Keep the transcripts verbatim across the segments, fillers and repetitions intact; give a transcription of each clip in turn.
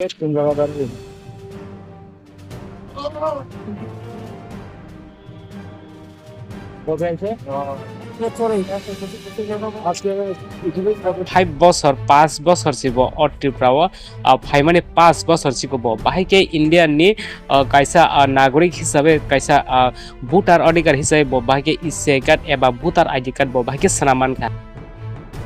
কোন জায়গা দাঁড়িয়ে? Five bosor, pas bosor si bo o Tripura o, ah, phaimani pas bosor si bo bahai khe India ni, ah, kaisa, ah, nagorik hisabe kaisa, ah, voter adhikar hisabe bo bahai khe E C I card eba voter I D card bo bahai khe swnam mankha.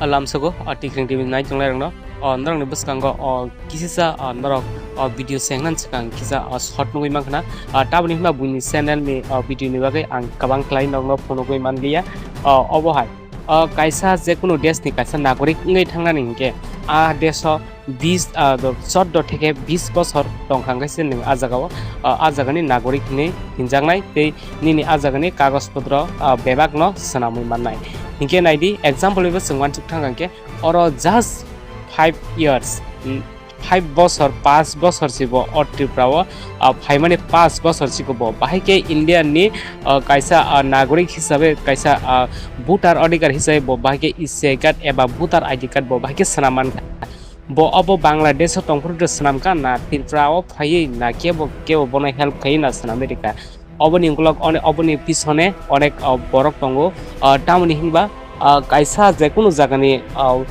Ah, lamsogo, ah, Tikring T V nai tongnai rokno, ah, norokni bwskango, ah, kisisa, ah, norok, ah, video sengnan swkang kisa, ah, short nugwi mankha na. Ah, taboni hwnba buini channel ni, ah, video ni bagwi ang kwbang khlai norokno phunugwi manliya. Ah, obo hai, ah, kaisa je kunu desh ni kaisa nagorik wngwi thangnani hinkhe, ah, desh o bis, ah, do-, choddo theke bis bosor tongkha hwnkhe se nwng ah jagao, ah, ah jagani nagorik hinwi hinjaknai tei nini ah jagani kagoj potro, ah, bebak no swnamwi mannai. Hinkhe naidi, example bai bo chwng uansuk thangkha hinkhe oro just five years, mm, five bosor, pas bosor si bo o Tripura o, ah, phaimani pas bosor si bo bahai khe India ni, ah, kaisa, ah, nagorik hisabe kaisa, ah, voter adhikar hisabe bo bahai khe E C I card eba voter I D card bo bahai khe swnam mankha. Bo obo Bangladesh o tongphuru de swnamkha na Tripura o phaiwi na kebo, kebo bono help khaiwi na swnamwi rikha. Oboni ukulok one-, oboni pisone onek, o, borok tongo. O, tamoni hinba, o, kaisa je kunu jagani, o,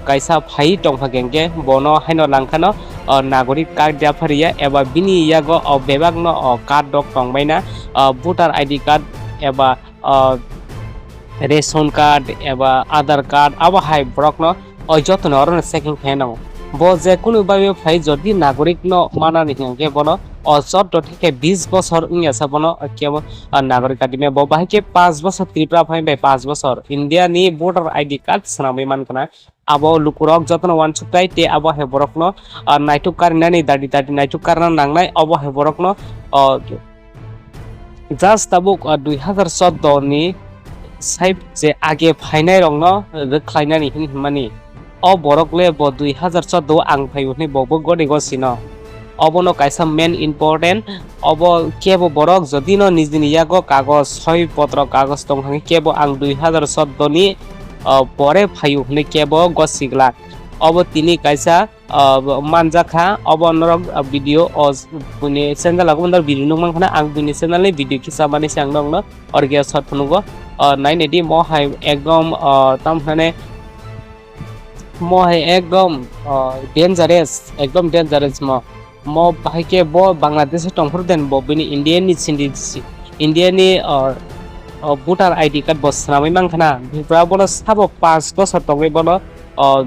kaisa phaiwi tongkha khe bono haino langkhano, o, nagorik card yapharia eba bini yago, o, bebakno, o, card rok tongbaina, o, voter I D card eba, o, ration card eba Aadhaar card abo hai borokno o jotono orono checking khaina nango. Bo je kunu bai phai jodi nagorik no manani hinkhe bono o choddo theke bis bosor wngya sa bono kebo, ah, nagorik card diya bo bahai khe pas bosor Tripura phai bai pas bosor India ni voter I D card swnamwi mankha na. Abo lukurok jotono uansuknai tei abo hai borokno, ah, naituk karinani dadi dadi naituk karina nangnai obo hai borokno, ah, just tabuk, ah, dui hazar choddo ni sai je age phainai rokno rwkhlainani hin hinmani. O borok le bo dui hazar choddo ang phaibo hinwi bo bo goni gosino. Obono kaisa main important. Obo kebo borok jodi no nijini yago kagoj soi potro kagoj tong thangwi kebo ang dui hazar choddo ni, ah, pore phaio hinwi kebo gosi glak. Obo tini kaisa ah, bo manjakha, obo norok, ah, video o s-, buini channel o norok video nukmankha na, ang buini channel ni video kisa mani se ang norokno orgia short phunugo, ah, nainedi mo hai ekdom, ah, tamo hinane mo hai ekdom, ah, dangerous, ekdom dangerous mo. Mo bahai khe bo Bangladesh o tongphuru den bo bini Indian ni sindi, Indian ni, ah, ah, voter I D card bo swnamwi mankha na, bra bono sabo panch bosor tongwi bono, ah,